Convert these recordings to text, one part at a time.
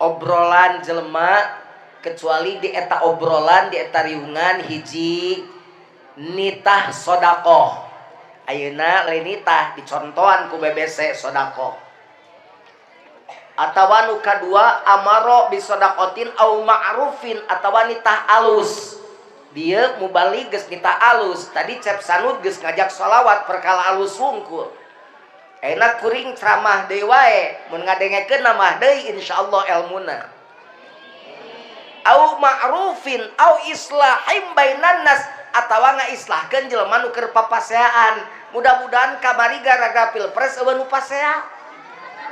Obrolan jelema kecuali di eta obrolan di eta riungan hiji nitah sodakoh. Ayeuna lain nitah dicontohan ku BBC sodakoh. Atawa nu kadua amaro bisodakotin au ma'rufin atawa nitah alus. Dia mubalig geus nitah alus. Tadi Cep Sanud geus ngajak sholawat perkala alus wungkul. Enak kuring ceramah deui wae, mun ngadengekeun mah deui insyaallah elmuna. Au ma'rufin au islahim bainan nas atawa ngaislahkeun jelema nu keur papaseaan. Mudah-mudahan kamari gara-gara pilpres eueuh nu pasea.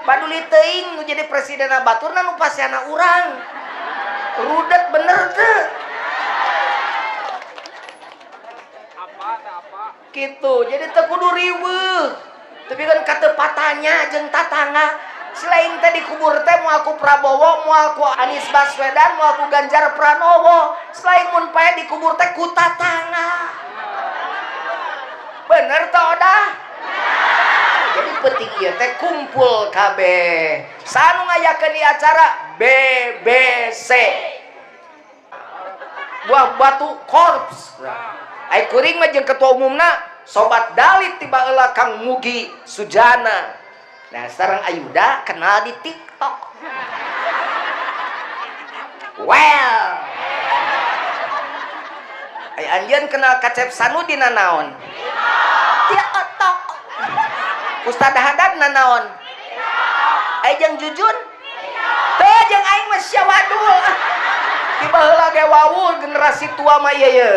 Paduli teuing nu jadi presidenna baturna nu paseana urang. Rudet bener teu? Apa teh apa? Gitu, jadi teu kudu riweuh. Tapi kan katepatannya jeung tatangga. Selain teh dikubur teh moal ku Prabowo, moal ku Anies Baswedan, moal ku Ganjar Pranowo. Selain mun pae dikubur teh ku tatangga. Bener teh odah? Jadi penting ieu teh kumpul kabeh. Sanu ngayakeun di acara BBC. Buah Batu Korps. Ai kuring mah jeung ketua umumna Sobat Dalit tiba heula Kang Mugi Sujana. Nah, sekarang Ayuda kenal di TikTok. Well. Ai anjeun kenal ka Cep Sanudin naon? TikTok. Ustad Hadad nanaon? Ai jeung Jujun? Teu jeung aing mah sia wadul. Tiba heula ge wawuh generasi tua mah ieu ye.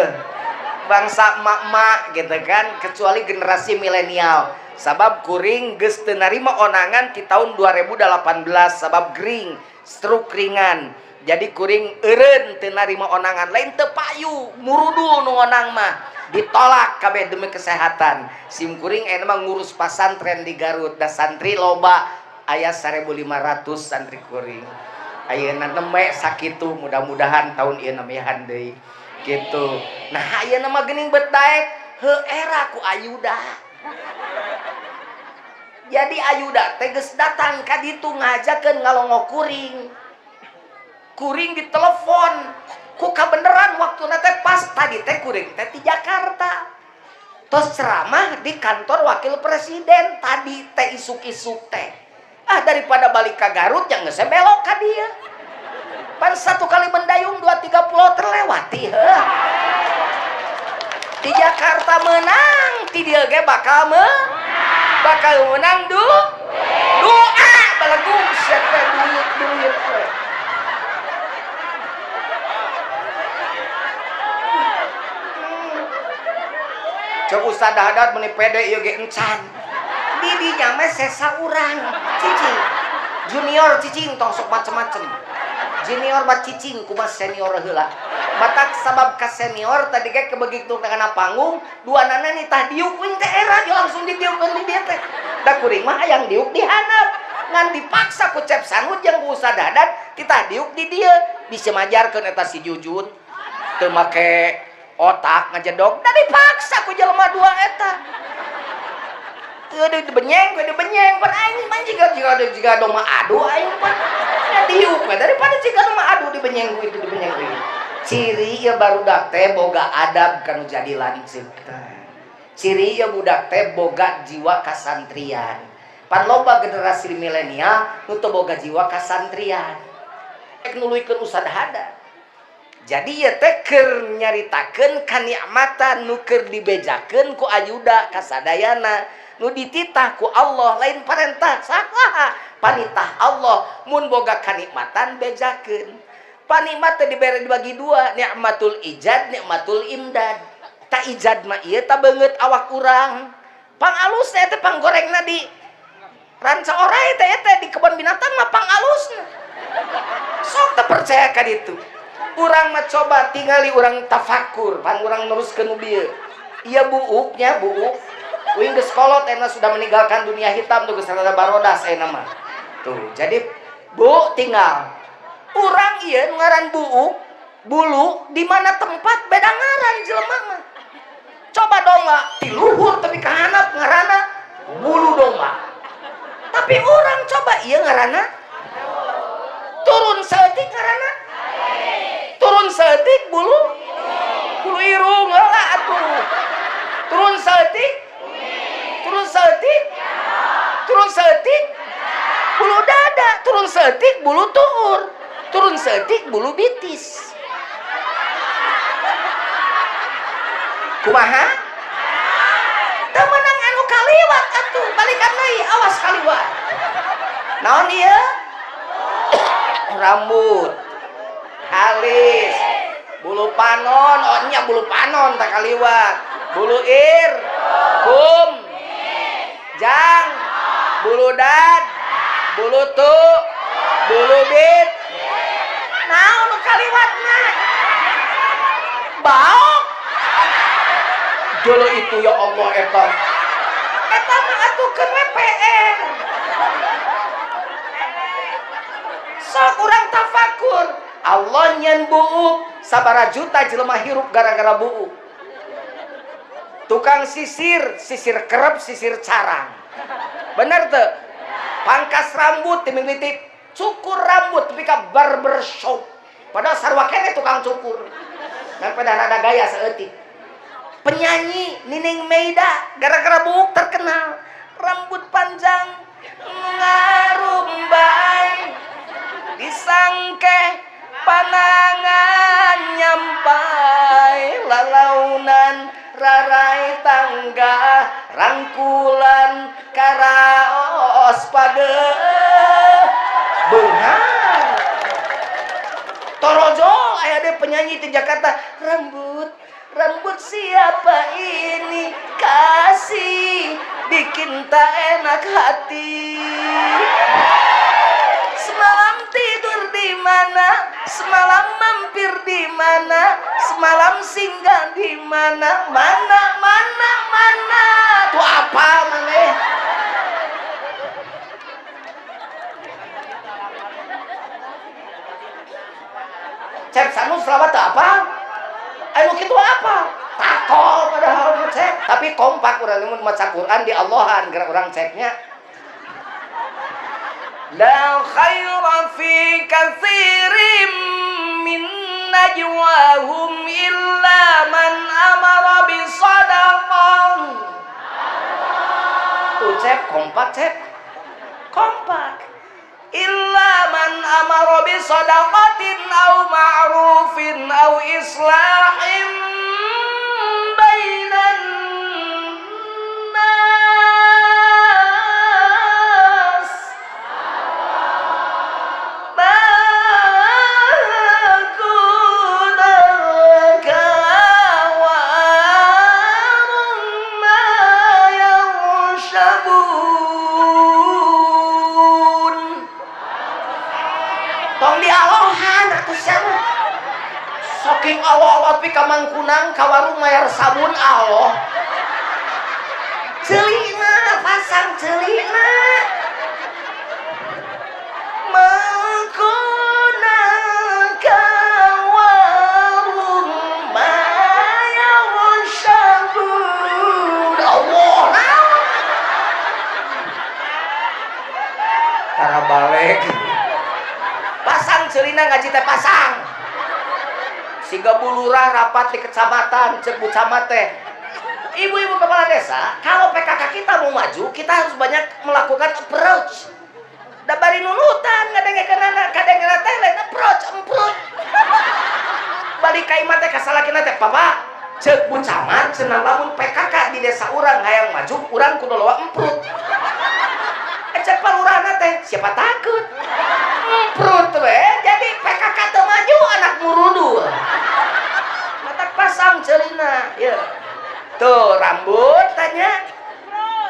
Bangsa emak-emak gitu kan, kecuali generasi milenial. Sabab kuring geus teu narima onangan di tahun 2018 sabab gering, stroke ringan. Jadi kuring eureun teu narima onangan, lain teu payu, murudul nu onang mah. Ditolak kabeh demi kesehatan. Sim kuring ayeuna mah ngurus pasantren di Garut, da santri loba aya 1500 santri kuring. Ayeuna nembe sakitu, mudah-mudahan tahun ieu nambihan deui. Gitu. Nah, ayeuna mah geuning bet daek heuh era ku Ayuda. Jadi Ayuda teh geus datang ka ditu ngajakeun ngalongo kuring. Kuring ditelepon. Ku kabeneran waktuna teh pas tadi teh kuring teh di Jakarta. Tos ceramah di kantor wakil presiden tadi teh isuk-isuk teh. Ah daripada balik ka Garut yang geus belok ka dieu. Pan satu kali mendayung 2-3 pulau terlewati heuh. Di Jakarta menang, di dieu ge bakal bakal menang du. Doa balagung sia teh duit-duit we. Cek Ustad Hadad meuni pede ieu ge encan. Di dinya mah sesa urang, cicing. Junior cicing tong sok macem-macem. Junior mah cicing kumaha senior heula. Batak sabab ka senior tadi ge kebegitu kana panggung, duanana nitah diuk wing teh era ge langsung didiukkeun di dieu teh. Da kuring mah hayang diuk di handap. Ngan dipaksa ku Cep Sanud jeung ku Ustad Hadad titah diuk di dieu. Bisa majarkeun eta si Jujun. Teu make otak ngajedog, da dipaksa ku jelema dua eta. Teu dibenyeng, teu dibenyeng, pan aing mah jiga domba adu aing pan. Ya diuk we daripada jiga domba adu dibenyeng ku itu dibenyeng ku ieu. Ciri ieu barudak teh boga adab kanu jadi lanceuk teh. Ciri ieu budak teh boga jiwa kasantrian. Pan loba generasi milenial nu teu boga jiwa kasantrian. Rek nuluykeun Ustad Hadad. Jadi ieu teh keur nyaritakeun kanikmatan nu keur dibejakeun ku Ayuda kasadayana. Nu dititah ku Allah lain parentah saha panitah Allah mun boga kanikmatan bejakeun. Panikmat teh dibere dibagi dua, nikmatul ijad, nikmatul imdad. Ta ijad mah ieu ta beungeut awak urang. Pangalusna teh panggorengna di ranca orai teh eta di kebun binatang mah pangalusna. Sok teu percaya ka ditu. Urang mah coba tingali urang tafakur, pan urang neruskeun nu bieu. Ieu buuknya buuk. Uing geus kolot ayeuna sudah meninggalkan dunia hitam tuh geus rada barodas ayeuna mah. Tuh, jadi bu tinggal. Urang ieu ngaran buuk, bulu di mana tempat beda ngaran jelema mah. Coba domba ti luhur tapi ka handap ngaranna bulu domba. Tapi urang coba ieu ngaranna turun Turun seetik bulu tuur, turun seetik bulu bitis. Kumaha? Teu meunang anu kaliwat atuh, balikan deui, awas kaliwat. Naon ieu? Rambut, halis, bulu panon, oh nya bulu panon tak kaliwat, bulu ir, kum, jang, bulu dad, bulu tu, bulu bit. Naon nu kaliwatna? Baok. Dulu itu ya Allah eta. Eta mah atuh keun we PR. Sok urang tafakur, Allah nyen buuk, sabara juta jelema hirup gara-gara buuk. Tukang sisir, sisir kerep, sisir carang. Bener teu? Pangkas rambut timing cukur rambut tapi ka barber shop. Padahal sarua keneh tukang cukur. Ngan pada rada gaya saeutik. Penyanyi Nining Meida gara-gara buuk terkenal. Rambut panjang ngarumbai disangke panangan nyampai lalaunan rarai tangga rangkulan karaos pade beunghar. Torojol aya deh penyanyi di Jakarta, rambut rambut siapa ini kasih bikin tak enak hati. Semalam tidur di mana, semalam mampir di mana, semalam singgah di mana, mana mana mana. Tuh apa maneh? Cep sanu selawat apa? Anu kitu apa? Takol padahal mah cep, tapi kompak urang mun maca Quran di Allahan geura urang cepnya. La khaira fi katsirin min najwahum illa man amara bi shadaqah. Tuh cep kompak cep. Kompak. Illa man amara bi shadaqatin aw ma'rufin aw islahin bainan nas. Ma kuna kawarun ma yarshabun. Tong dialohan atuh sia mah. Saking Allah-Allah pi ka Mangkunang ka warung mayar sabun Allah. Ceulina pasang ceulina. Mangkuna kawarun ma yarshabun. Allah naon? Tara balik. Pasang ceulina ngaji teh pasang. Siga bulurah rapat di kecamatan, cek bu camat teh. Ibu-ibu kepala desa, kalau PKK kita mau maju, kita harus banyak melakukan approach. Da bari nunutan ngadengekeunana, kadengeuna teh lain approach, emprut. Balik ka imah teh ka salakina teh, "Papa, cek bu camat cenah lamun PKK di desa urang hayang maju, urang kudu loba emprut." Cek palurahna teh, siapa takut? Emprut we, jadi PKK teu maju anak murudul. Matak pasang ceulina, ya. Tuh rambut tanya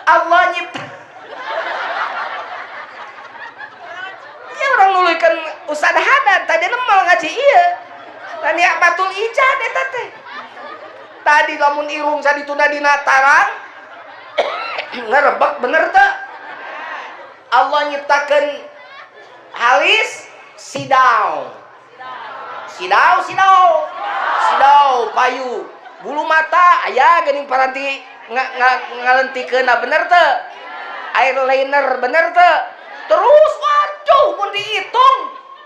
Allah nyipta. Ya orang nuluykeun Ustaz Haddad tadi mal ngaji ieu. Dan nikmatul ijad eta teh. Tadi lamun irung sadituna dina tarang ngerebek bener teu? Allah nyiptakeun halis sidau. Sidau, sidau. Sidau payu. Bulu mata aya geuning paranti ngalentikeunna bener teu? Eyeliner bener teu? Terus waduh mun dihitung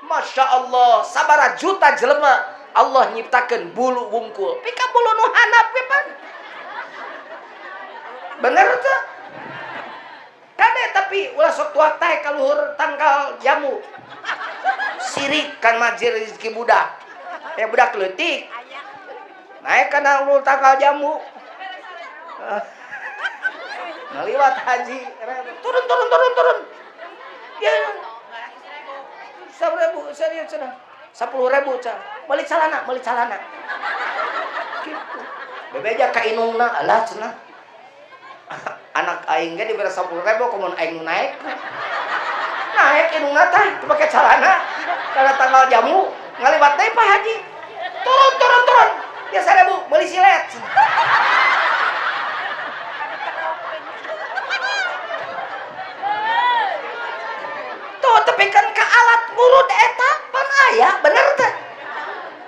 Masya Allah sabaraha juta jelema Allah nyiptakeun bulu wungkul. Pika bulu nu handap we pan. Bener teu? Kade tapi Tapi ulah sok tuak teh kaluhur tangkal jamu. Sirik kan majir rezeki budak. Ya budak leutik. Naik kana ulur tangkal jamu. Ngaliwat haji. Turun turun turun turun. Ya. 10.000 serius cenah. 10.000 cenah. Meuli calana, meuli calana. Gitu. Bebeja ka inungna alah cenah. Anak aing ge dibere 10.000 komun aing nu naek. Naek inungna tah teu pake calana. Kana tanggal jamu ngaliwat deui Pak Haji. Turun turun turun. Ya 1.000 meuli silet. Tuh tepikeun ka alat murud eta pan aya bener teh.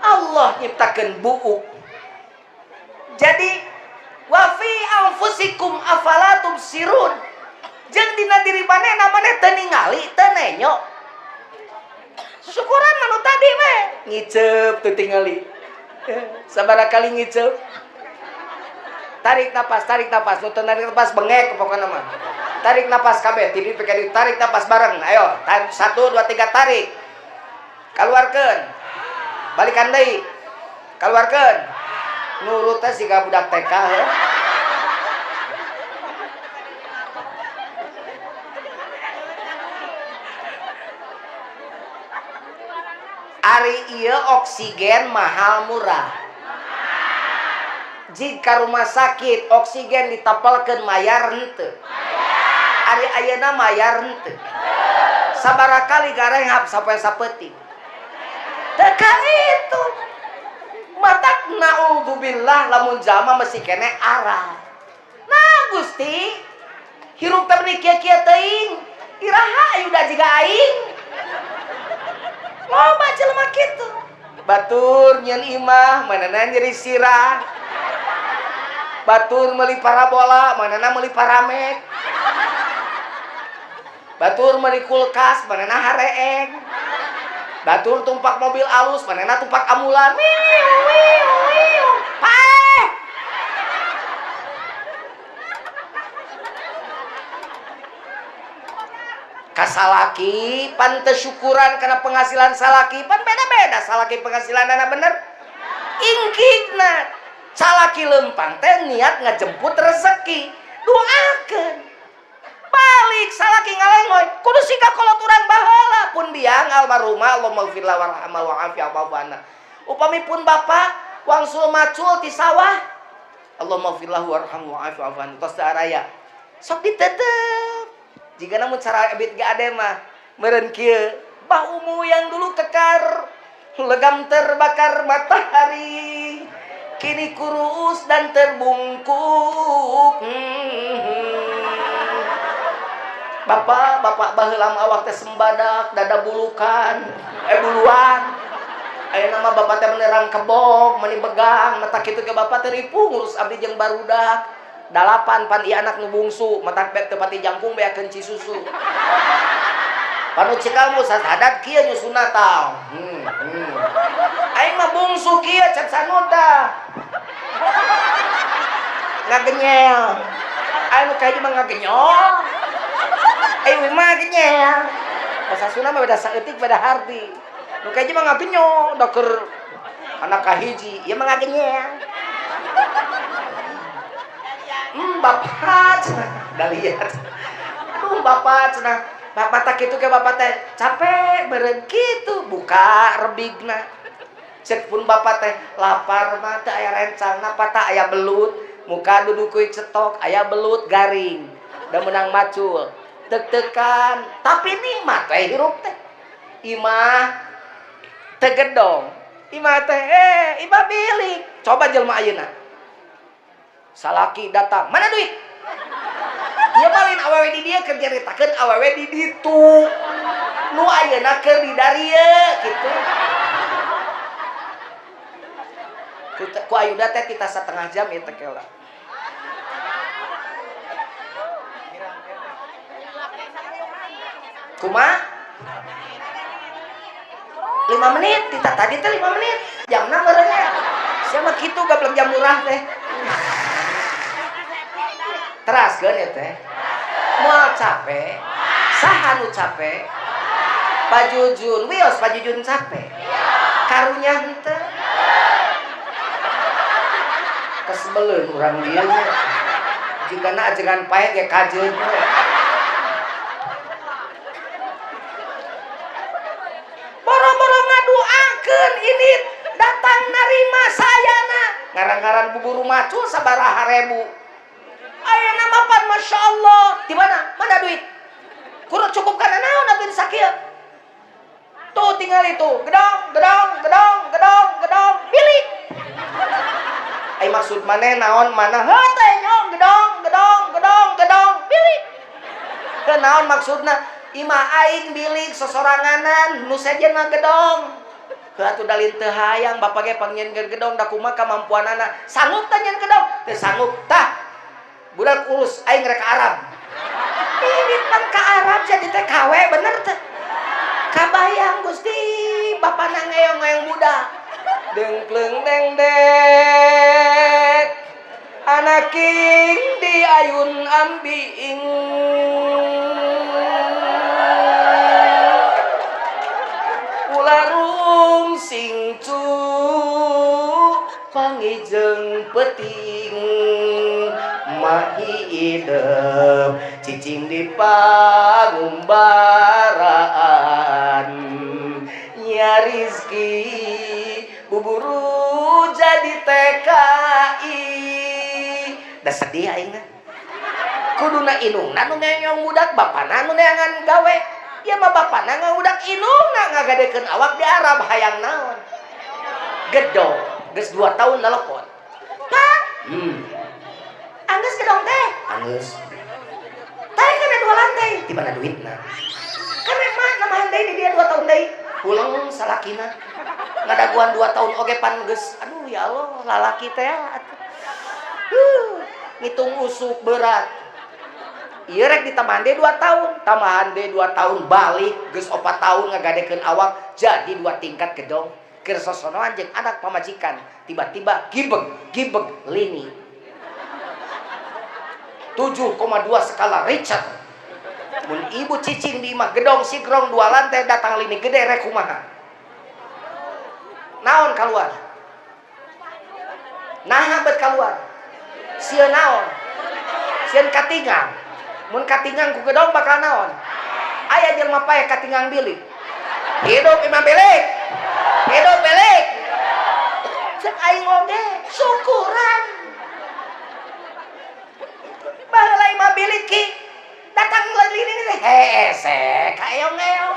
Allah nyiptakeun buuk. Jadi wa fi anfusikum afala tubsirun. Jeung dina diri manehna maneh teu ningali, teu nenyo. Syukuran mah nu tadi we, ngiceup teu tingali. Sabaraha kali ngiceup? Tarik napas, nu teu narik napas bengek pokona mah. Tarik napas kabeh, ti dieu tarik napas bareng. Ayo, 1 2 3 tarik. Kaluarkeun. Balikan deui. Kaluarkeun. Nurut teh siga budak TK heuh. Ari ieu oksigen mahal murah. Jika rumah sakit oksigen ditapalkeun mayar henteu. Ari ayeuna mayar henteu. Sabaraha kali garenghap sampai sapeuting. Teu ka itu. Matak naudzubillah lamun jalma mesti kene arah. Nah Gusti, hirup teh meuni kieu-kieu teuing. Iraha ayeuna jiga aing. Loba jelema kitu. Batur nyeun imah, manehna nyeri sirah. Batur meuli parabola, manehna meuli paramek. Batur meuli kulkas, manehna hareeng. Batur tumpak mobil alus, manehna tumpak ambulan. Wiu wiu wiu. Paeh. Kasalaki pan teu syukuran kana penghasilan salaki, pan beda-beda salaki penghasilanana bener. Ingkigna salaki lempang teh niat ngajemput rezeki, doakeun. Balik salaki ngalengoy, kudu siga kolot urang baheula pun biang almarhumah Allahumma ighfirlah warhamah wa'afi wa'fu anha. Upami pun bapak wangsul macul ti sawah, Allahumma ighfirlah warhamah wa'afi wa'fu anha. Tos teu araya. Sok ditetep. Jika namun cara ebit ge ade mah meureun kieu, bahumu yang dulu kekar, legam terbakar matahari, kini kurus dan terbungkuk. Bapak, bapak baheula mah awak teh sembadak, dada bulukan, buluan. Ayeuna mah bapak teh menerang kebong, meuni begang, mata kitu ge bapak teh ripuh ngurus abdi jeung barudak. 8 pan ieu anak nu bungsu, mata bet teu pati jangkung beakeun ci susu. Panu cikamu sahadat kieu nyusuna tau. Aing mah bungsu kieu cek sanuta. Ngagenyel. Aing nu kahiji mah ngagenyol. Aing mah genyel. Bahasa Sunda mah beda saeutik beda harti. Nu kahiji mah ngagenyol, da keur anak kahiji, ieu mah ngagenyel. Bapak cenah, da lihat. Aduh bapak cenah. Bapak tak kitu ke bapak teh capek meureun kitu buka rebigna. Cek pun bapak teh lapar mah teu aya rencana patah aya belut, muka dudukui cetok aya belut garing. Da meunang macul. Tek-tekan, tapi nikmat we hirup teh. Imah teu gedong. Imah teh imah bilik. Coba jelema ayeuna. Salaki datang, mana duit? Ieu mah lain awewe di dieu keur nyaritakeun awewe di ditu. Nu ayeuna keur di darieu kitu. Ku Ayuda teh kita setengah jam ieu teh kela. Kumaha? 5 menit, kita tadi teh 5 menit. Jamna meureunnya. Sia mah kitu gablek jam murah teh. Teraskeun ya teh. Moal capek. Saha nu capek? Pak Jujun. Wios Pak Jujun capek? Karunya henteu. Kesebeleun urang dieu nya. Jigana ajengan pae ge kajeun. Boro-boro ngaduakeun ini datang narima sayana. Ngaran-ngaran bubur macul sabaraha ribu. Ayeuna mah pan Masya Allah. Di mana? Mana duit? Kurang cukup kana naon atuh sakieu? Tuh tinggal itu, gedong, gedong, gedong, gedong, gedong, bilik. Ai maksud maneh naon mana? Heuh teh nyong, gedong, gedong, gedong, gedong, bilik. Heuh naon maksudna? Imah aing bilik sosoranganan, nu sejen mah gedong. Heuh atuh dalin teu hayang bapak ge pangnyieun gedong da kumaha kamampuanana. Sanggup teh nyieun gedong? Teu sanggup. Tah. Budak urus aing rek ka Arab. Ini pan ka Arab jadi TKW bener teh. Kabayang Gusti bapana ngeyong-ngeyong budak. Dengkleng deng dek. Anaking di ayun ambiing. Ularung sing cu pangijeung peuting mahi idep cicing di pangumbaraan nyarizki buburu jadi TKI. Da sedih aing mah. Kuduna inungna nu ngeong budak, bapana nu neangan gawe. Ieu mah bapana ngabudak inungna ngagadekeun awak di Arab hayang naon. Gedong geus 2 tahun nelpon. Pak, Anggeus gedong teh? Anggeus. Teh kana 2 lantai. Di mana duitna? Kan emang namahan deui di dia 2 tahun deui. Pulang salakina. Ngadaguan 2 tahun oge pan geus. Aduh ya Allah, lalaki teh atuh. Ngitung usuk berat. Ieu rek ditambahan deui 2 tahun, tambahan deui 2 tahun balik geus 4 tahun ngagadekeun awak jadi 2 tingkat gedong. Keur sosonoan jeung anak pamajikan, tiba-tiba gibeg gibeg lini. 7,2 skala Richter. Mun ibu cicing di imah gedong sigrong 2 lantai datang lini gede rek kumaha? Naon keluar? Naha bet keluar? Sieun naon? Sieun katingang. Mun katingang ku gedong bakal naon? Aya jelema paeh katingang bilik. Hidup imah bilik. Hidup bilik. Cek aing oge syukuran. Baheula imah bilik ki datang lini teh hese kaeong-eong.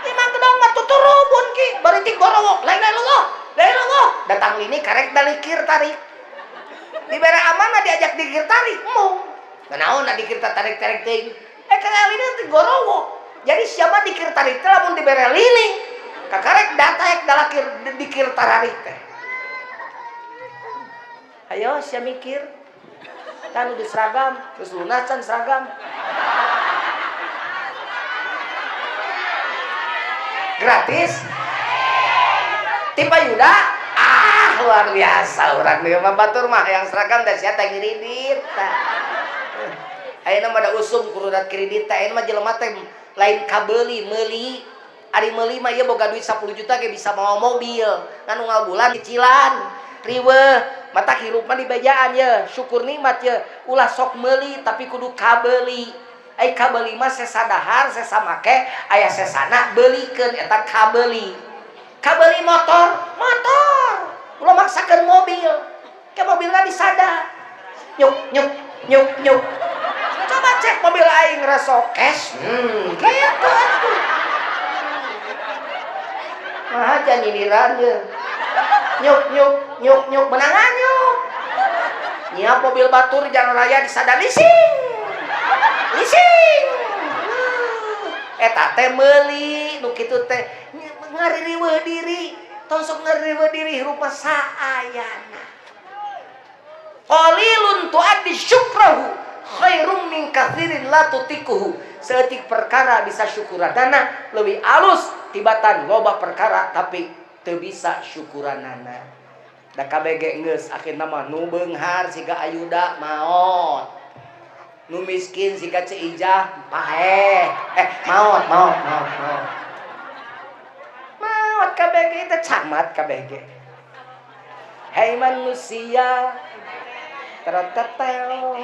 Imah gedong mah tuturubun ki bari ti gorowok lain lain Allah. Lain Allah. Datang lini karek dalikir tarik. Dibere amanah diajak dikir tarik mung. Naon da dikir tarik-tarik teuing. Kana lini teh gorowok. Jadi siapa dikir tarik teh lamun dibere lini kakarek dataek dalakir dikir tararik teh. Ayo sia mikir. Kan udah seragam, terus lunas can seragam. Gratis. Tipe Yuda, ah luar biasa urang ieu mah batur mah yang seragam da sia teh ngiridit. Ayeuna mah da usum kurudat kredit teh, ayeuna mah jelema teh lain kabeuli, meuli. Ari meuli mah ieu boga duit 10 juta ge bisa mawa mobil. Ngan unggal bulan cicilan. Riweuh, mata hirup mah dibejaan ye, syukur nikmat ye. Ulah sok meuli tapi kudu kabeuli. Ai kabeuli mah sesa dahar, sesa make, aya sesana beulikeun eta kabeuli. Kabeuli motor, motor. Ulah maksakeun mobil. Ke mobilna disada. Nyuk nyuk nyuk nyuk. Coba cek mobil aing resok cash. Gitu atuh. Mah aja nyindiran ye. Nyuk nyuk nyuk nyuk menangan nyuk. Nyiap mobil batur jalan raya disada leasing. Leasing. Eta teh meuli nu kitu teh ngaririweuh diri. Tong sok ngaririweuh diri hirup mah saayana. Qalilun tuaddi syukrahu khairum min katsirin la tutikuhu. Saeutik perkara bisa syukuranana leuwih alus tibatan loba perkara tapi teu bisa syukuranana. Da KBG geus akhirna mah nu beunghar siga Ayuda maot. Nu miskin siga Ceu Ijah paeh. Maot maot maot maot. Maot kabeh teh camat kabeh ge. Hei manusia teretetel.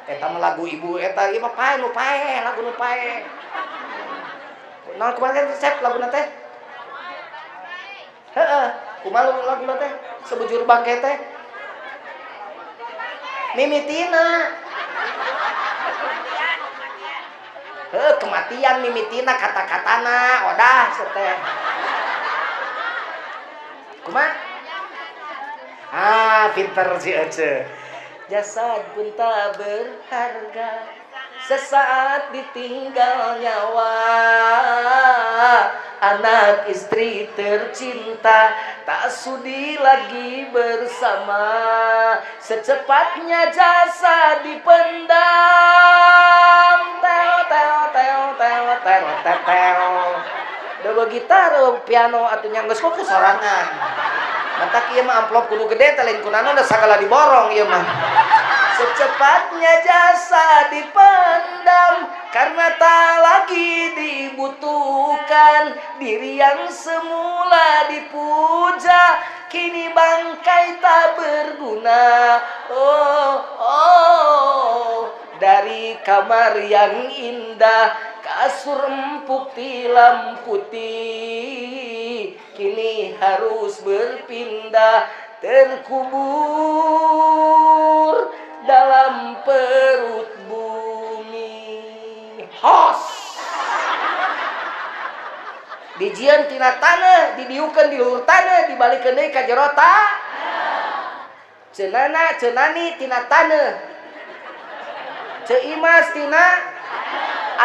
Eta mah lagu ibu eta ieu mah paeh nu paeh lagu nu paeh. Naon kumaha teh resep laguna teh? Heeh, kumaha laguna teh? Sebujur bangke teh. Mimitina. Heuh, kematian mimitina kata-katana odah teh. Kumaha? Ah, pinter si Ece. Jasad pun tak berharga sesaat ditinggal nyawa. Anak istri tercinta tak sudi lagi bersama. Secepatnya jasa dipendam. Teo teo teo teo teo teo teo. Dogo gitar, piano atuh nya geus ku sorangan. Matak ieu mah amplop kudu gede teh lain kunana da sagala diborong ieu mah. Secepatnya jasa dipendam karena tak lagi dibutuhkan. Diri yang semula dipuja kini bangkai tak berguna. Oh, oh, dari kamar yang indah, kasur empuk tilam putih, kini harus berpindah, terkubur dalam perut bumi. Hos dijieun tina taneuh, didiukeun di luhur taneuh, dibalikeun deui ka jero ta. Ceunana ceunani tina taneuh, Ceu Imas tina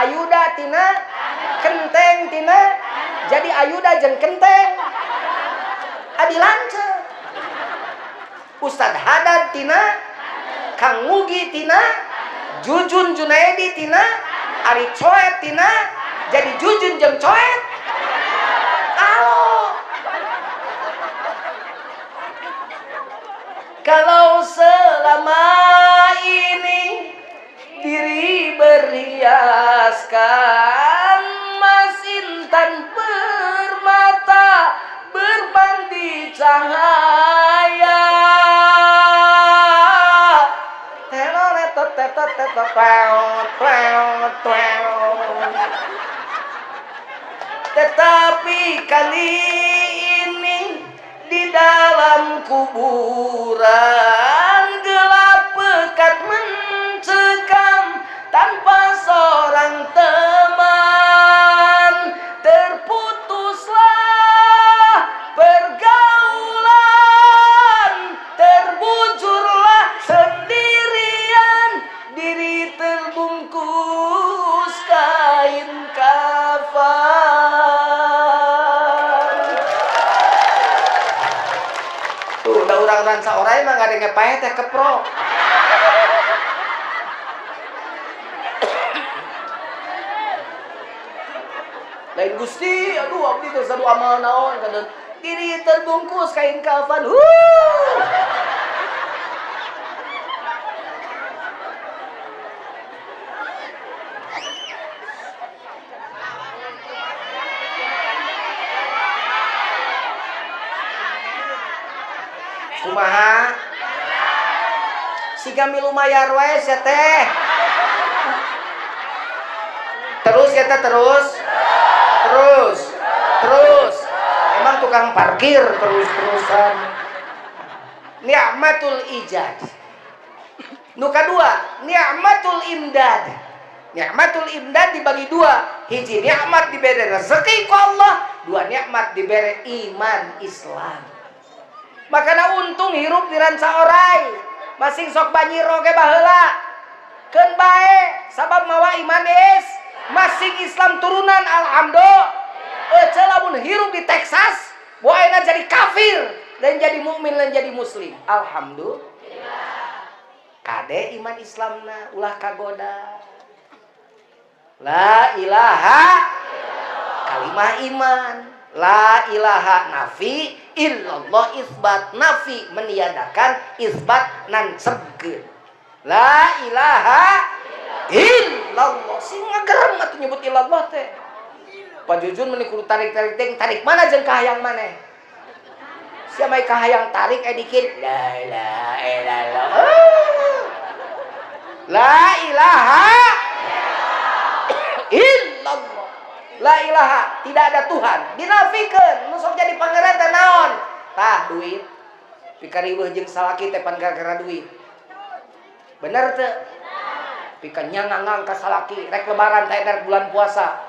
Ayuda tina kenteng tina, jadi Ayuda jeung kenteng adi lanceuk. Ustad Hadad tina Kang Mugi tina Jujun Junaedi tina Ari Coet tina, jadi Jujun jeung Coet. Alo. Kalau selama ini diri berhiaskan mas intan permata berbandi cahaya. Tetapi kali ini di dalam kuburan gelap pekat mencekam tanpa seorang teman. Terputuslah pergaulan, terbujurlah sendirian, diri terbungkus kain kafan. Tuh, udah urang ranca orai mah nggak ada ngepae teh keprok. Lain Gusti, aduh abdi teh sadu amal naon kadon. Diri terbungkus kain kafan. Kumaha? Siga milu mayar wae sia teh. Terus ya teh terus. Terus, terus. Emang tukang parkir terus-terusan. Nikmatul ijad. Nu kadua, nikmatul imdad. Nikmatul imdad dibagi dua. Hiji nikmat dibere rezeki ku Allah, dua nikmat dibere iman Islam. Makana untung hirup di ranca orai. Masing sok banyiro ge baheula. Keun bae sabab mawa iman is masing Islam turunan alhamdulillah. Ece lamun hirup di Texas, boena jadi kafir dan jadi mukmin dan jadi muslim. Alhamdulillah. Kade iman Islamna ulah kagoda. La ilaha kalimah iman. La ilaha nafi illallah isbat, nafi meniadakan, isbat nansebkeun. La ilaha Sing ngagerem atuh nyebut ilallah teh. Pak Jujun meni kudu tarik-tarik teh, tarik mana jeung kahayang maneh? Sia mah kahayang tarik dikit. La ilaha illallah. La ilaha illallah. La ilaha, tidak ada Tuhan. Dinafikeun, nu sok jadi pangeran teh naon? Tah duit. Pikariweuh jeung salaki teh pan gara-gara duit. Bener teu? Pika nyangangang ka salaki rek lebaran teh rek bulan puasa.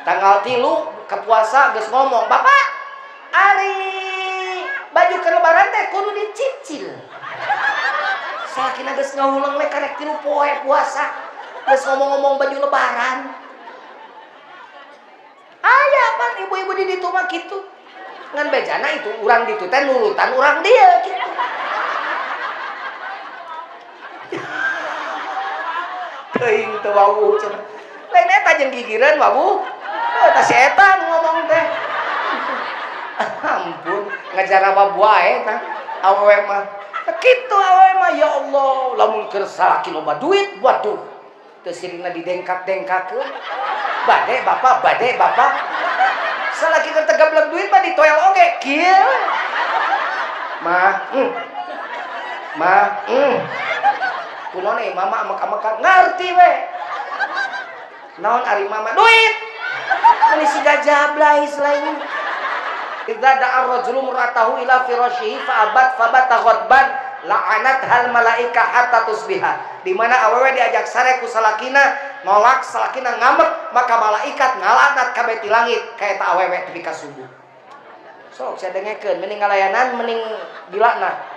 Tanggal 3 ke puasa geus ngomong, "Bapak, ari baju ke lebaran teh kudu dicicil." Salakina geus ngahuleng we karek 3 poe puasa. Geus ngomong-ngomong baju lebaran. Aya pan ibu-ibu di ditu mah kitu. Ngan bejana itu urang ditu teh nurutan urang dieu kitu. Teuing teu wawuh cenah. Lain eta jeung gigireun wawuh. Tah si eta nu ngomong teh. Ampun, ngajarawab wae tah awewe mah. Kitu awewe mah ya Allah, lamun keur salaki loba duit waduh. Teu sirina didengkak-dengkakeun. Bade bapak, bade bapak. Salaki keur tegablek duit mah ditoel oge kieu. Mah, Mah, Kunaon euy mama amek-amekan ngarti we. Naon ari mama duit. Meni siga jablay selain. Idza da'a ar-rajulu muratahu ila firasyihi fa abat fabata ghadban la'anat hal malaika hatta tusbiha. Di mana awewe diajak sare ku salakina, nolak salakina ngambek, maka malaikat ngalaknat kabeh ti langit ka eta awewe tepi ka subuh. Sok sia dengekeun mending ngalayanan mending dilaknat.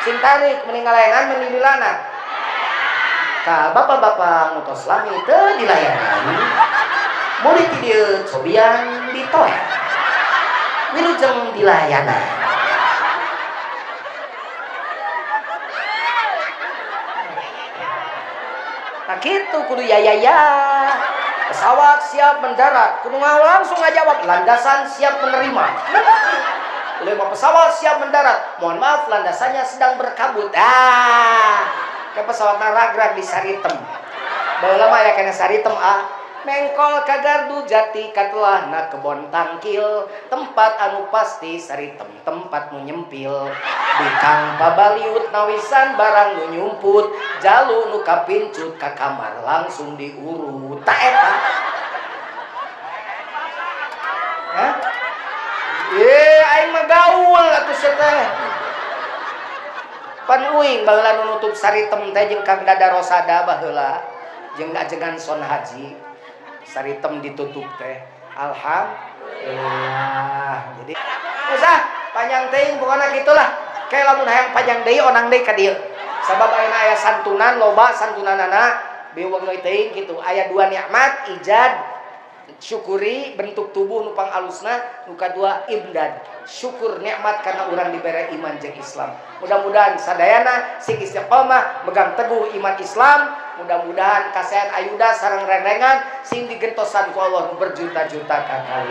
Sing tarik mending ngalayanan mending dilaknat. Ka bapak-bapak nu tos lami teu dilayanan. Murid di dieu cobian ditoel. Wilujeng dilayanan. Nah kitu kudu ya ya ya. Pesawat siap mendarat, kudu langsung ngajawab landasan siap menerima. Lima pesawat siap mendarat, mohon maaf landasannya sedang berkabut. Ah, ke pesawat ragrag di Saritem. Baheula mah aya kana Saritem ah. Mengkol ka gardu jati katelahna kebon tangkil, tempat anu pasti Saritem tempat nu nyempil. Bikang pabaliut nawisan barang nu nyumput, jalu nu kapincut ka kamar langsung diurut. Ta eta. Hah? Ye, aing mah gaul atuh sia teh. Pan uing baheula nu nutup Saritem teh jeung Kang Dada Rosada baheula jeung ajengan Son Haji. Saritem ditutup teh. Alhamdulillah. Jadi usah panjang teuing pokona kitulah. Kayak lamun hayang panjang deui onang deui ka dieu. Sabab ayeuna aya santunan loba santunanana biweung teuing kitu. Aya dua nikmat ijad syukuri bentuk tubuh nu pangalusna, nu kadua imdad syukur nikmat karena urang dibere iman jeung Islam. Mudah-mudahan sadayana sing istiqomah megang teguh iman Islam. Mudah-mudahan kasehat ayuda sareng rengrengan sing digentosan ku Allah berjuta-juta kakali.